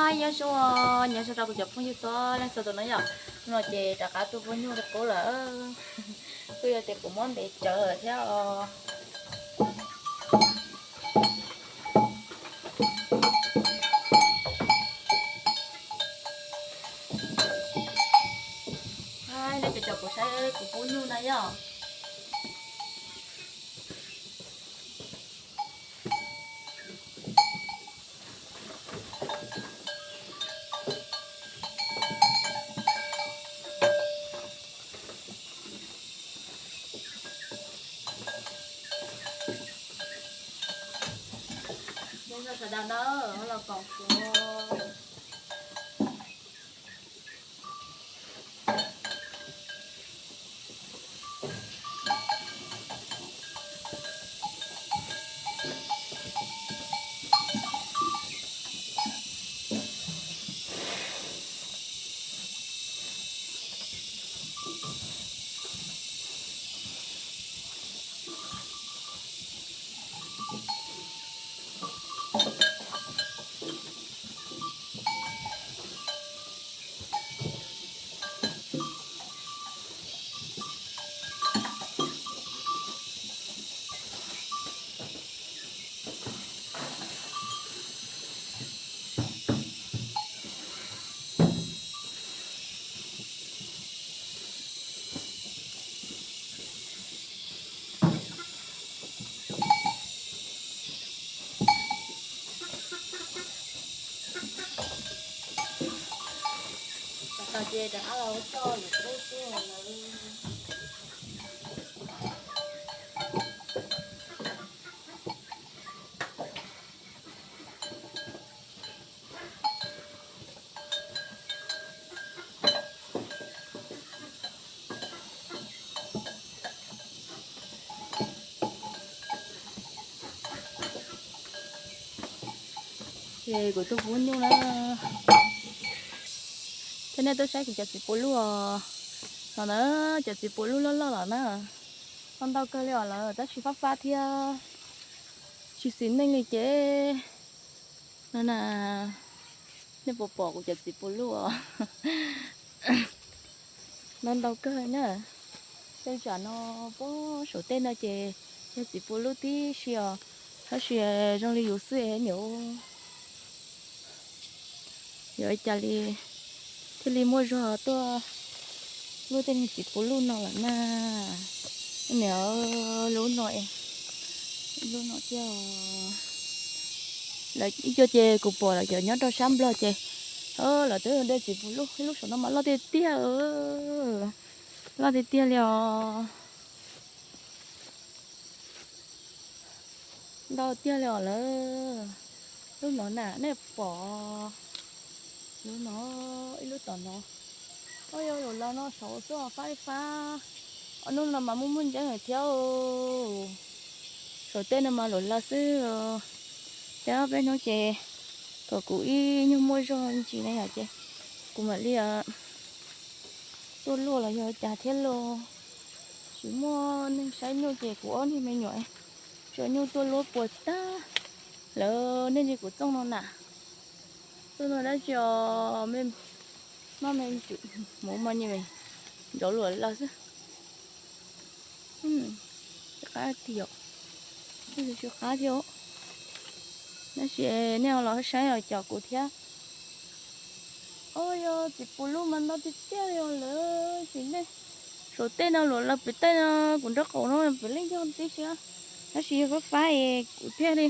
Nyob zoo, nyob zoo rau kuv cov phooj ywg txhua leej txhua tus na yom. No ces rov qab tuaj pub nyuj rau qub lawm. Kuj yog tias kuv muab ntev tsawv lawm thiab os. Nej cov, cov kuv saib kuv pub nyuj na yom. Nyob zoo sawv daws na, los koom kuv. Ces rov qab los coj lwm qub xwb lawm. Ces kuv tuaj pub nyuj na. Thiab nej tuaj saib kuv cov txiv puv luj os. No na, cov txiv puv luj loj loj los na. Tau ntau kawg li os lawm tab sis fab fab thiab tsis xis neej li ces no na. Nej puas pom kuv cov txiv puv luj os? No ntau kawg na. Tej tsam no puag saum tej no ces yog txiv puv luj tib si os. Tab sis zoo li yus xwb niam, yuav ua cas li thiaj li muaj zog tuaj luaj tej niag txiv puv luj no lawm na. Niam, lub no, lub no thiab. Lawv ib co ces kuv pom lawv cov nyob rau sab Nplog ces lawv twb de txiv puv luj, ib lub saum no mas loj tiag tiag, loj tiag tiag li os. Ntau tiag li os lawm. Lub no na, nej pom lub no, ib lub tom no. Oj, yog lawv no saud xwb os, fab ib fab. Ob hnub no mas muaj muaj ntseeb lawm thiab. Saum tej no mas luam lawv xwb. Thiab peb hnub ces kom kuv ib nyuag muaj zog ntsis na yom, ces kuv mam li tuaj luaj los yog cas thiab lauj. Tsis muaj neeg saib nyuj ces kuv ob niag me nyuam tso nyuj tuaj luaj puas tag. Lawv nej ntsia kuv txooj no na. Txooj no dab tsi os, maj me ntsis, hmuv mos nyias nrov luam lawv xwb. Qab tiag, qab thiab. Tab sis nej los saib os, cov kuv thiab. Oj, yog txiv puv luj mas ntau tiag tiag li os lawm, sim nej saum tej no luam lawv pem tej no, kuv nraub qaum no pem leej yog tib si. Tab sis yog fab fab es kuv thiaj li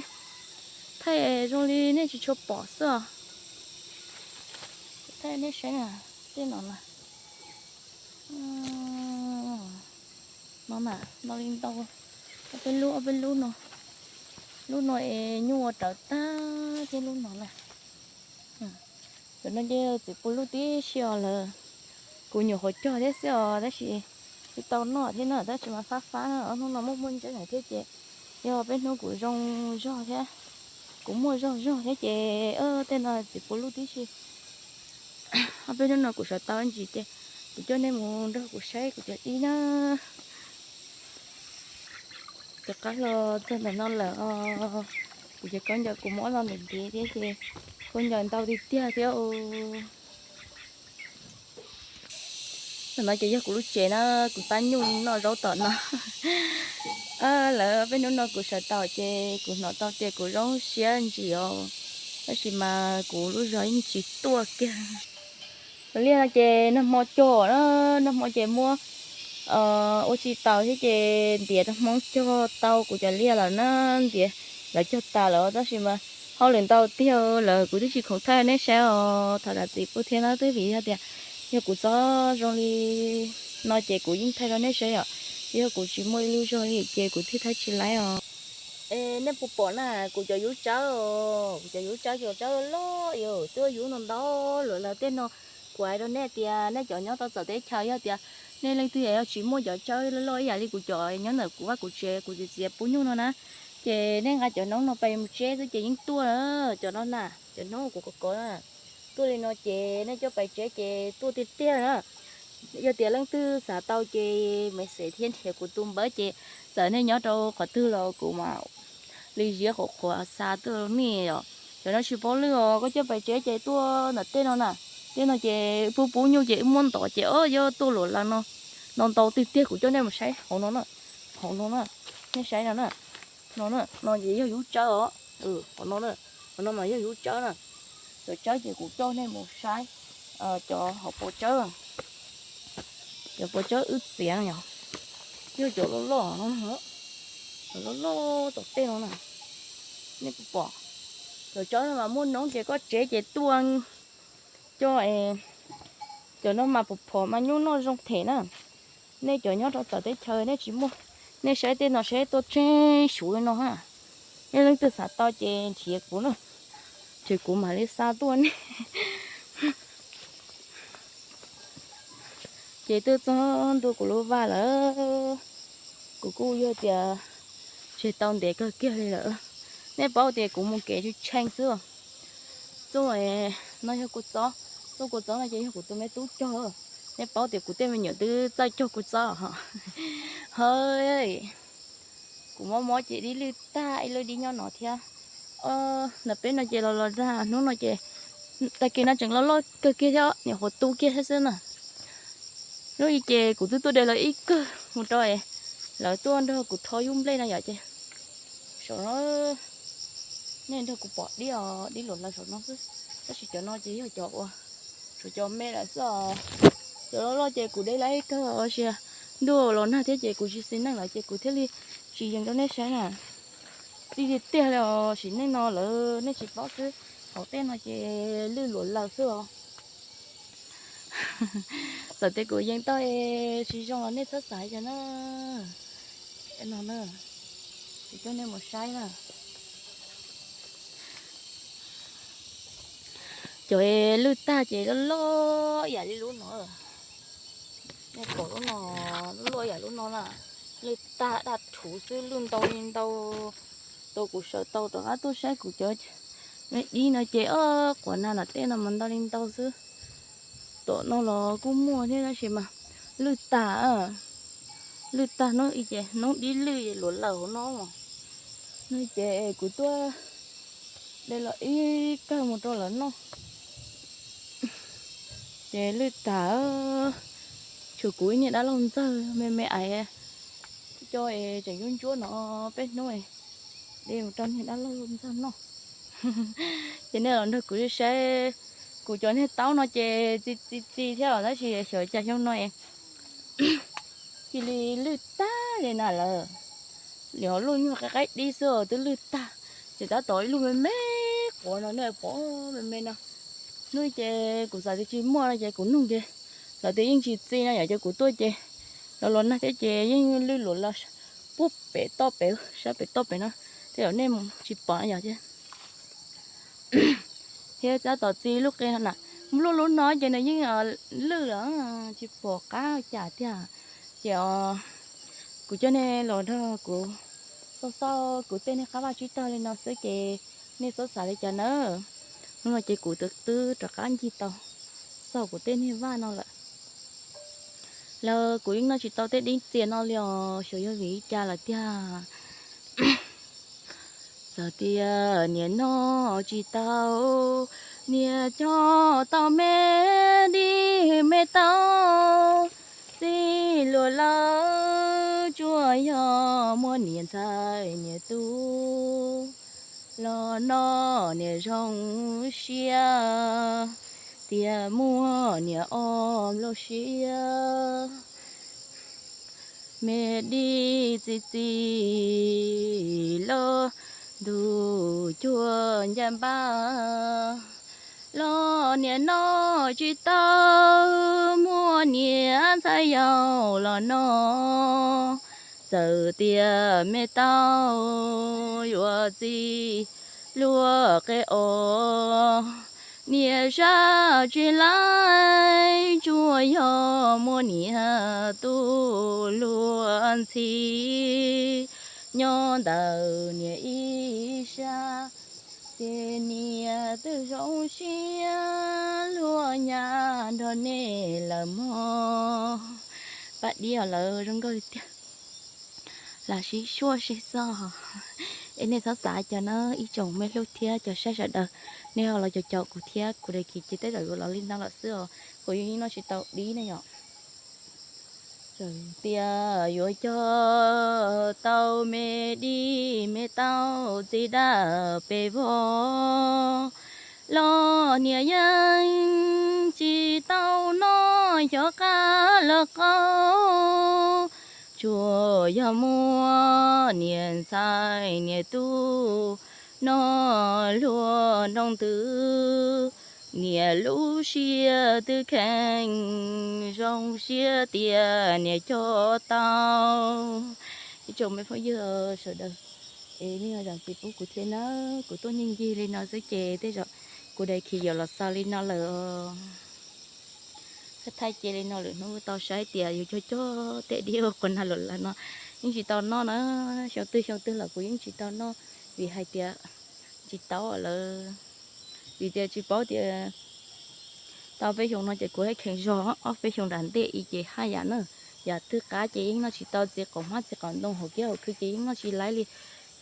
thaij zoo li nej tsis tshua pom xwb os. Kuv thaij nej saib na, tej no na. No mas ntau li ntau, ob peb lub, ob peb lub no. Lub no es nyuj ua rawv tag thiab lub no na. Cov no ces txiv puv luj tib si os lawm. Kuv nyuam qhuav cog thiab xwb os, tab sis tsis tau noj thiab na, tab sis mas fab fab na, ob hnub no muaj muaj ntseeb lawm thiab ces yog peb hnub kuv zoo zog thiab, kuv muaj zog zog thiab ces tej no txiv puv luj tib si. Ob peb hnub no kuv sawv tau ntsis ces kuv coj nej mus nrog kuv saib kuv cov dib na. Rov qab los txog ntawm no lawm os. Kuv ces khaub ncaws kuv muab los ntev ntev thiab ces Khaub ncaws ntau tiag tiag thiab. Tam no ces yog kuv lub tsev na, kuv pab nyuj noj zaub tom no. Lawv peb hnub no kuv sawv tau ces kuv hnov tau tias kuv zoo siab ntsis os, tab sis mas kuv lub zog yeej tsis tuaj kiag. Cov liaj no ces nag hmo cog na, nag hmo ces muab ua tsis taus thiab ces ntiav rau Hmoob cog tau kuv cov liaj lawm na, ntiav lawv cog tas lawm tab sis mas hauj lwm ntau tiag lawm kuv twb tsis khoom thaij nej saib os, thov zam txim pub thiab na, twb vim yog tias yog kuv txob zoo li no ces kuv yeej thaij rau nej saib yom, yog kuv tsis muaj ib lub zog li ces kuv thiaj thaij tsis laib os. Es nej puas pom na, kuv cov yub tsawb, kuv cov yub tsawb, cov tsawb loj loj, twb yub ntau ntau luaj lawm tej no. Kuv hais rau nej tias nej cov nyob rau txawv teb chaws yog tias nej leej twg yog tsis muaj cov tsawb loj loj ib yam li kuv cov nyob ntawm kuv vaj kuv tsev kuv txiv txiav pub nyuj no na, ces nej nqa cov noob no pais mus tseb xwb ces yeej tuaj na. Cov no na, cov noob kuv kov kov na, tuaj li no ces nej coj pais tseb ces tuaj tiag tiag na. Yog tias leej twg xav tau ces me xes thiab nrhiav kuv tus npawb ces txawm nej nyob rau qhov twg los kuv mam li ziab qhuav qhuav xa tuaj nej os. Cov no tsis paub lwj os, koj coj pais tseb ces tuaj ntawm tej no na. Tej no ces pub pub nyuj ces wb muab ntov ces o yog tuaj luaj lawm no. No ntau tiag tiag, kuv coj nej mus saib hauv no na. Hauv no na, nej saib no na. No na, no ces yog yub tsawb os. Hauv no na, hauv no mas yog yub tsawb na. Cov tsawb ces kuv coj nej mus saib cov hauv paus tsawb. Cov paus tsawb wb txiav no yog, yog cov loj loj no, cov loj loj tom tej no na. Nej puas pom? Cov tsawb no mas muaj noob ces koj tseb ces tuaj coj. Cov no mas phom phom mas nyuj noj zoo them na. Nej cov nyob rau txawv teb chaws nej tsis muaj, nej saib tej no saib tuaj tseeb suv li no ha. Nej leej twg xav tau ces nrhiav kuv na, ces kuv mam li xa tuaj nej. Ces twb txog ntua kuv lub vaj lawm, kuv kuj yog tias tseg tau ntev kawg kiag li lawm. Nej paub tias kuv mus kev tsis tsheej xwb. Txuj no yog kuv txob, txuj kuv txob no ces yog kuv tus me tub cog. Nej paub tias kuv tej me nyuam twb txawj cog kuv txob. Hawj, kuv mob mob ces dib lwj tag, ib lub dib nyob no thiab. Ntawm peb no ces los los dag hnub no ces tag kis no tseem loj loj kawg kiag thiab, nyuam qhuav tu kiag thiab xwb na. Hnub i ces kuv twb tuaj de los ib kawg mus rau lawv tuaj nrog kuv rho yub nplej no yom ces saum no nej nrog kuv pom dib os, dib luaj lawm saum no xwb. Tab sis cov no ces yog cov uas saum cov me lawm xwb os. Cov loj loj ces kuv de laib kawg os, sis ntuj los nag thiab ces kuv tsis xis neej lawm ces kuv thiaj li tsis yees rau nej saib na. Txi tiag tiag li os, sim neej no lawm nej tsis paub xwb, hauv tej no ces lwj luaj lawm xwb os. Txawm tias kuv yees tau tsis zoo los nej txhob xav li cas na. No na, kuv coj nej mus saib na. Cov lwj tag ces loj loj ib yam li lub no. Nej pom lub no, loj loj ib yam lub no na. Lwj tag daj rhuv xwb, lwj ntau li ntau. Tau kuv sawv tau rov qab tuaj saib kuv cov me dib no ces o, quav nag nram tej no mas ntau li ntau xwb. Tom no los kuj muaj thiab tab sis mas lwj tag, lwj tag hnub i ces hnub dib lwj luaj lawm hauv no. Hnub i ces kuv tuaj de los ib kawg mus rau lawv noj. Ces lwj tag, tshuav kuv ib niag dab laug ntxawg me me ais coj es tseem yuav ntsuab no peb hnub de mus rau niag dab laug ntxawg noj. Ces nej los nrog kuv saib, kuv cov niag taub no ces txi txi txi thiab los tab sis xyov cas xyoo no es cia li lwj tag li na lawm. Lwm hauv lub nyuag qaib qaib dib xwb twb lwj tag, ces tab tom ib lub me me quav no nej pom me me no. Hnub ces kuv xav tias tsis muaj no ces kuv nug ces lawv tias yeej tsis txi no yom, ces kuv tuaj ces los los nag thiab ces yeej lwj luaj lawm puag pem toj pem, sab pem toj pem no, tej zaum nej tsis pom no yom. Thiab tab tom txi lub qe no na, lub lub no ces nws yeej lwj lawm, tsis pom qab cas tiag. Ces kuv coj nej los nrog kuv xauj xauj kuv tej niag qab vaj tsib taug li no xwb ces nej txhob xav li cas nawb. Hnub no ces kuv twb rov qab ncig tau xauj kuv tej niag vaj no lawm. Los kuv yeej noj tsis tau tej dib txias no li os, xyov yog vim li cas lawm tiag. Txawm tias niam noj tsis tau, niam coj tau me dib me taub, txij luag lawm tsuas yog muaj niam ntxhais niam tub los noj niam zoo siab, tias muaj niam ob nplooj siab. Me dib txi txiv los ntuj cuag ncaj npab, los niam noj tsis tau, muaj niam ntxhais yau los noj. Txawm tias me taub yuav txi luag qe os, niam zaj tsis laib, tsuas yog muaj niam tub luag ntxhi, nyob ntawm niam ib sab, ces niam twb zoo siab luag nyab nrog nej lawm mog. Paj dib os, lawv zoo nkauj li tiag. Lam sib suaj sib xoj. Es nej txhob xav cas na ib tsoom me hlub thiab cov saib sawv daws, nej ho los caum caum kuv thiab kuv daim khiv ces tej zaum yuav los li no lawm xwb os, kuv yeej noj tsis tau dib ne yom. Txawm tias yuav cog tau me dib me taub txiv dab pes vog, los niam yeej tsis tau noj xyov qab los qaug, tsuas yog muaj niam ntxhais niam tub noj luag nroo ntws, niam lub siab twb kheev zoo siab tias niam cog tau. Ib tsoom me phooj ywg sawv daws, es nej zam txim pub kuv thiab na, kuv tuaj ncig ncig li no xwb ces tej zaum kuv daim khiv yuav los xaus li no lawm os. Thaij thaij cia li no lwm hnub tau saib tias yus cog cog tej dib ua qhov nag lawm lawm no yeej tsis tau noj na. Xyoo twg xyoo twg los kuv yeej tsis tau noj, vim hais tias tsis tau lawm, vim tias tsis paub tias tau peb xyoo no ces kuv haj kheev zog, ob peb xyoo nram ntej i ces haj yam na, yam twg qab ces yeej noj tsis tau, txiv qaum hmab txiv qaum ntoo hauv kiab hauv khw ces yeej noj tsis laib li.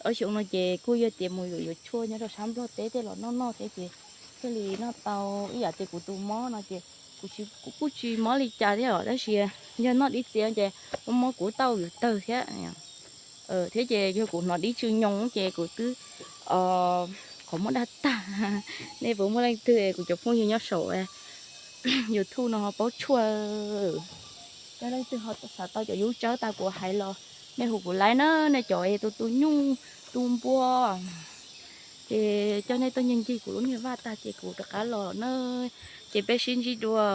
Ob xyoo no ces kuj yog tias mus yuav yuav tshuaj nyob rau sab Nplog teb tej los noj noj thiab ces thiaj li noj tau. Ib yam tias kuv tus mob no ces kuv kuj tsis mob li cas thiab os, tab sis yog noj dib txiv ces mob mob kuv taub hau tawg thiab. Thiab ces yog kuv hnov dib tsw nyoos ces kuv twb qhov muag daj tag. Nej puas muaj leej twg, kuv cov phooj ywg nyob saum YouTube no ho paub tshuaj, yog leej twg ho xav tau cov yub tsawb tas kuv hais los nej hu kuv laib na, nej cov es tu tu nyuj tu npua. Ces coj nej tuaj ncig ncig kuv lub niag vaj tag ces kuv rov qab los na. Ces peb sib ntsib dua.